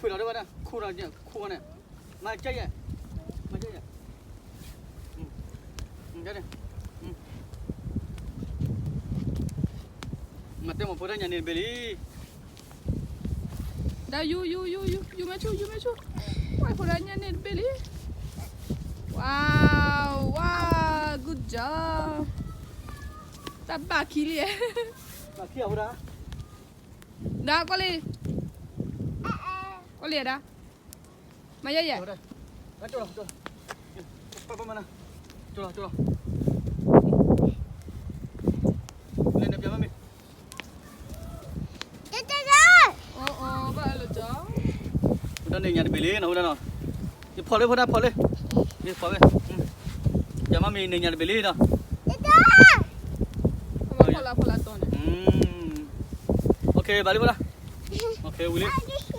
လီၤဒ်ဝဲဒၣ် ခူၣ်ဒီး ခူၣ်ဝဲန့ၣ် မၤကဲယဲၢ် မၤကဲယဲၢ် မၤတဲမ့ၢ်ဖိဒၣ်ညါန့ၣ်တဘ့ၣ်လံ ဒီးယူ ယူ ယူ ယူ ယူမ့ၢ်ဆူၣ် ယူမ့ၢ်ဆူၣ် ဝဲဖိဒၣ်ညါန့ၣ်တဘ့ၣ်လံ ဝါ ဝါ good job တၢ်ဘၣ်ခံလံ ဘၣ်ခံအဝဲဒၣ် ဒီးကွၢ်လံ ကွၢ်လံဒီး မၤယဲၢ်ယဲၢ် ကၠီလီၤ ကၠီလီၤ ကၠီလီၤ လဲၤနပျးမ့ၢ်မ့ၢ် တဲတဲတဲ အိၣ်အိၣ်ဘၣ်လၢကၠီ ဝဲဒၣ်န့ၣ်ညါတဘ့ၣ်လံနီၤ ဝဲဒၣ်နီၤ ယဖီၣ်လၢဖိဒၣ်ဖီၣ်လၢ ယဖီၣ်ဝဲ ယမၤမ့ၢ်န့ၣ်ညါတဘ့ၣ်လံနီၤ တဲတဲ ဖီၣ်လၢဖီၣ်လၢတီန့ၣ် OK ဘၣ်လံဖိဒၣ် OK ဝံၤလံ တၢ်တံ တၢ်တံ အ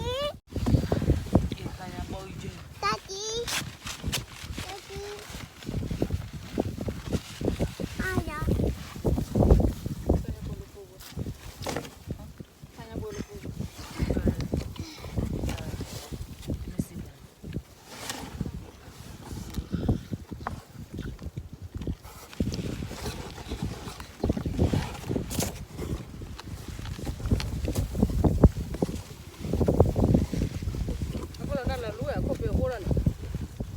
ါ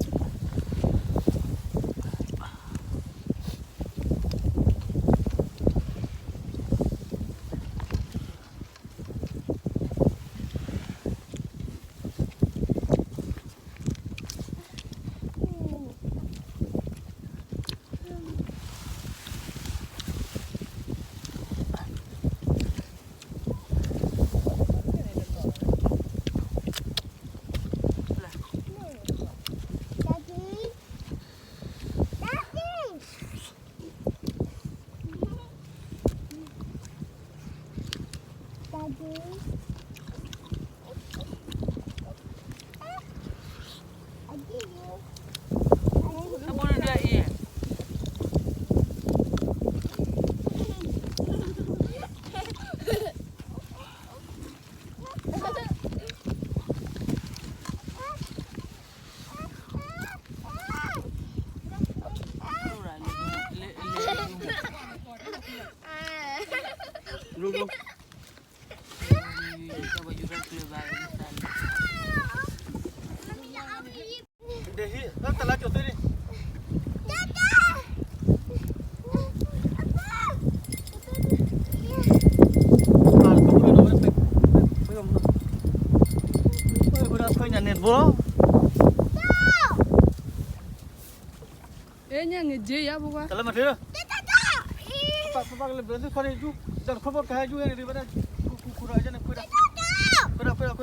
ယၤ အဃိလီၤနၢ်လၢလူဝဲအခိၣ်ဖံးအအိၣ်လီၤန့ၣ် ညါန့ၣ်တဘိ အဲ ညါငယ် Jay ယါ ပကွၢ် တၢ်လၢမၤထံလၢ ပပကလဲၤဘျၢသုခီန့ၣ် ယူ တၢ်တခီပကဟဲယူန့ၣ် ဒ်ဝဲဒၣ် ခူခူခူဒီး ယဲန့ၣ် ခွံဒီး ခွံဒီး ခွံဒီး ခွံဒီး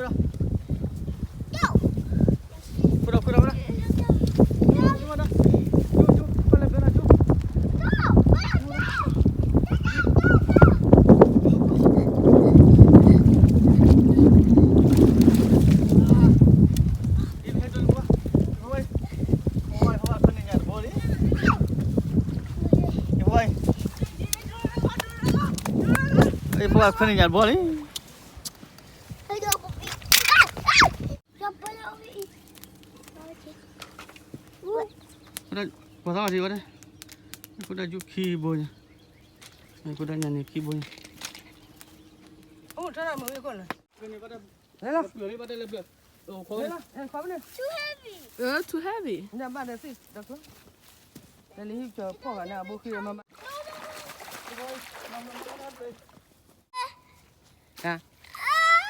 ခွံဒီး ခွံဒီး ခွံဒီး ခွံဒီး ယူ ယူ ယူ ပလဲၤဘျၢနၤ ယူ ဖိခွါခွဲးန့ၣ်ညါတဘီလံ ပှၤသးအီၤထံဝဲဒၣ် အခိၣ်ဒၣ်ယူခံဘိညါ အခိၣ်ဒၣ်ညါန့ၣ်ခံဘိညါ အိၣ်ထီၣ်မုၢ်အခိၣ်လၢ လဲၤလီၤ လဲၤလီၤ ခီပန့ၣ် Too heavy အၢ too heavy နဘၣ်ဒီးသ့ၣ်ဒီးကျိ လဲၤလံဟံၣ်ကၠီဖီၣ်ဂၤန့ၣ် အဘိဃ့မးမး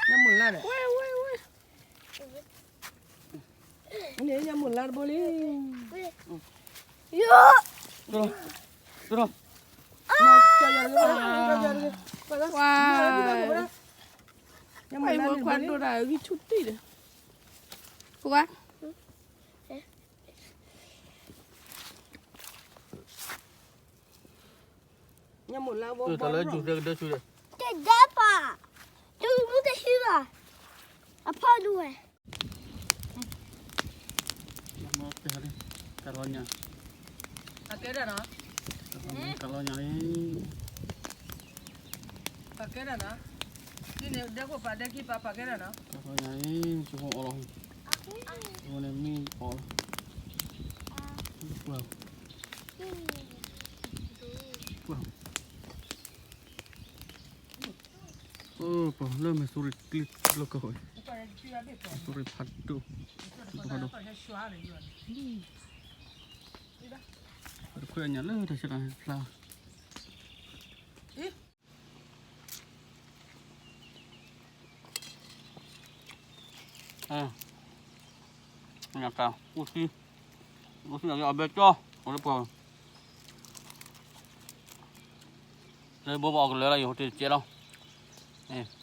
ညၣ်မုၢ်လါဒီး ဝဲ ဝဲ ဝဲ န့ၣ် ညၣ်မုၢ်လါတဘိလံ ယိ ကရူၢ် ကရူၢ် ဝါ ညၣ်မုၢ်လါတဘိလံ ခွါဒိၣ်ဒၣ်ဂံၢ်ဆူၣ်တံၢ်ဒီး ပှၤ ညၣ်မုၢ်လါဘိ တဒဲပၤ တုၤမုၢ်ကဟံးဘၣ် အဖီဒူဝဲ ကလီညါ ပကဲဒၣ်နီၤ ကလီညါလံ ပကဲဒၣ်နီၤ ဒ်န့ၣ် ဒဲခိၣ်ပာ်ဒဲကံပာ် ပကဲဒၣ်နီၤ ညါအံၤ ကဟိအီလီၤ, အဃိန့ၣ်မ့ၢ်အီလီၤ, ပှၢ်, ပှၢ်, ပှၢ်လၢမဲာ်စိရိၤကျ့လီၤကီၢ်ဝဲ, မဲာ်စိရိၤဖးဒိၣ်, ဖးဒိၣ်, တခွဲညါလၢတၢ်ဆဲးတၢ်ဖျါ ညါတၢ် အိၣ်သံ, အိၣ်သံအဘဲကၠီ, အိၣ်လၢပှၤ, လၢဘိဘၣ်အီၣ်ကလၢာ်လီၤ ယဟိတ့ၢ်တကဲလီၤ,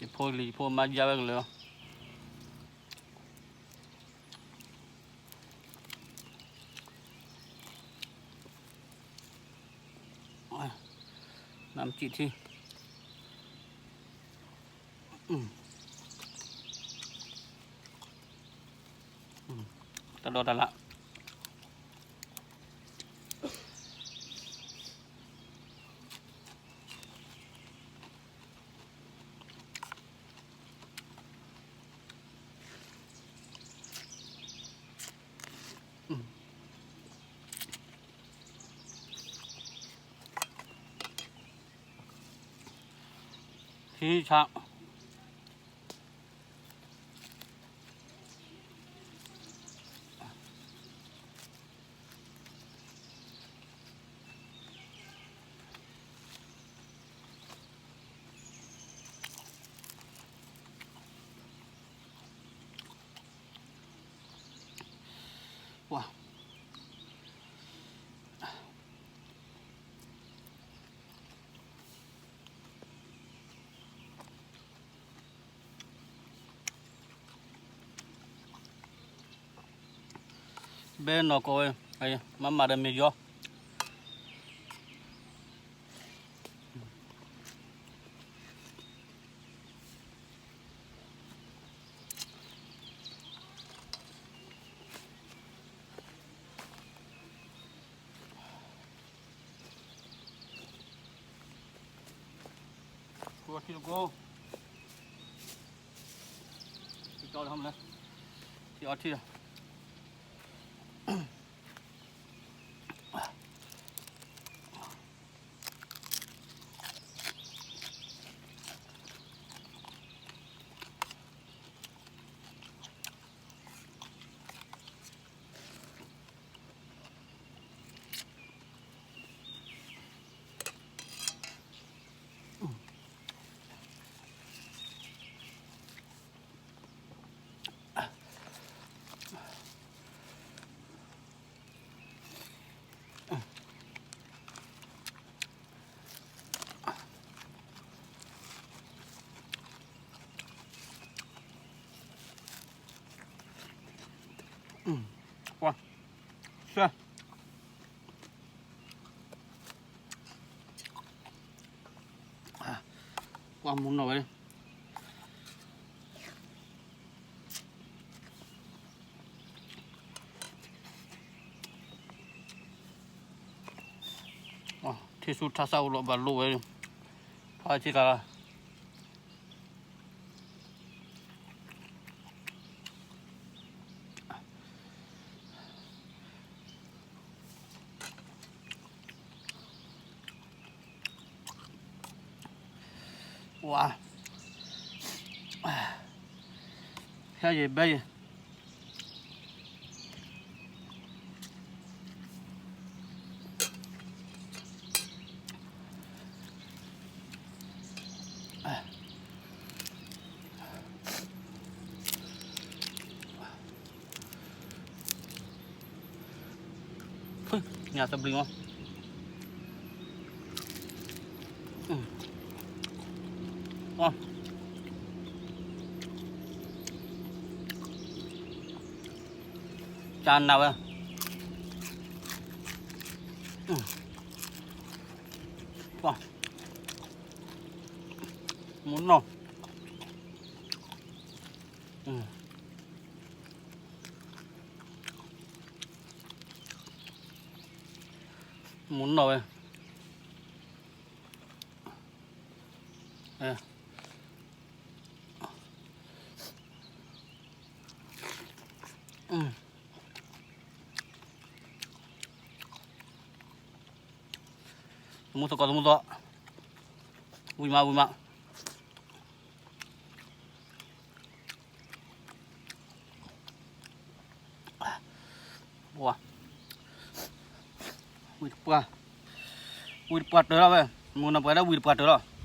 ယဖိလံၤ ယဖိမါယါဝဲကလၢာ်လီၤ. နမ့ၢ်ထံၣ် တၢ်ဒိးတၢ်လၢ် ထံဆး ပှၤ ဘဲနီၢ်ကီၢ်ဝဲ မၤမၤဒီးမ့ၢ်ယီၤ ထံအီထံတကိး ထံအီထံ ပှၤ စဲ ပှၤမူနီၢ်ဝဲ ထံဆူထါစၢ်အိၣ်လီၤဘၣ်လိၣ်ဝဲ ဖးဆံကၤလါ ဝါ ဟဲယဘဲယ ညၣ်သဘျ့မး ကၢ်နးဝဲ မူနီၢ် မူနီၢ်ဝဲ အဲ သမူသကိး သမူသကိး, ဝံၤမး ဝံၤမး. ဝံၤတပှၢ်, ဝံၤတပှၢ်တၢၢ်လီၤဝဲ, မုၢ်နၤပှဲၤဒီးဝံၤတပှၢ်တၢၢ်လီၤ.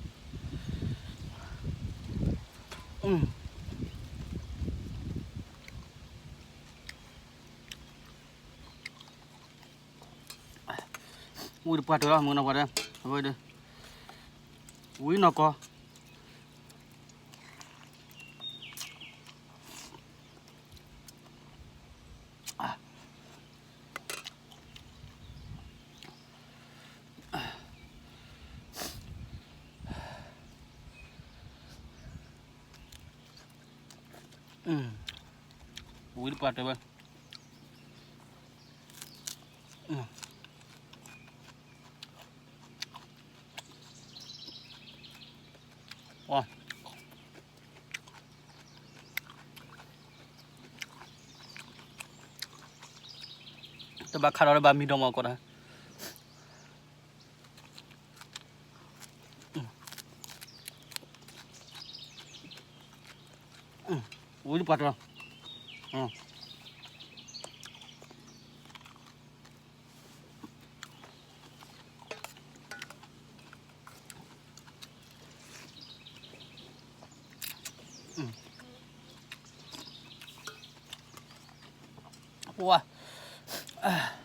ဝံၤတပှၢ်တၢၢ်လီၤ မုၢ်နၤပှဲၤဒီး, အဝဲဒီး, ဝံၤနီၢ်ကီၢ်. ဝံၤတပှၢ်တၢၢ်ဝဲ. တဘၣ်ခးဒီးလၢဘၣ်မံဒီးမီၢ်ကီးတၢ်. ဝံၤတပှၢ်တၢၢ်လီၤ. ပှၤ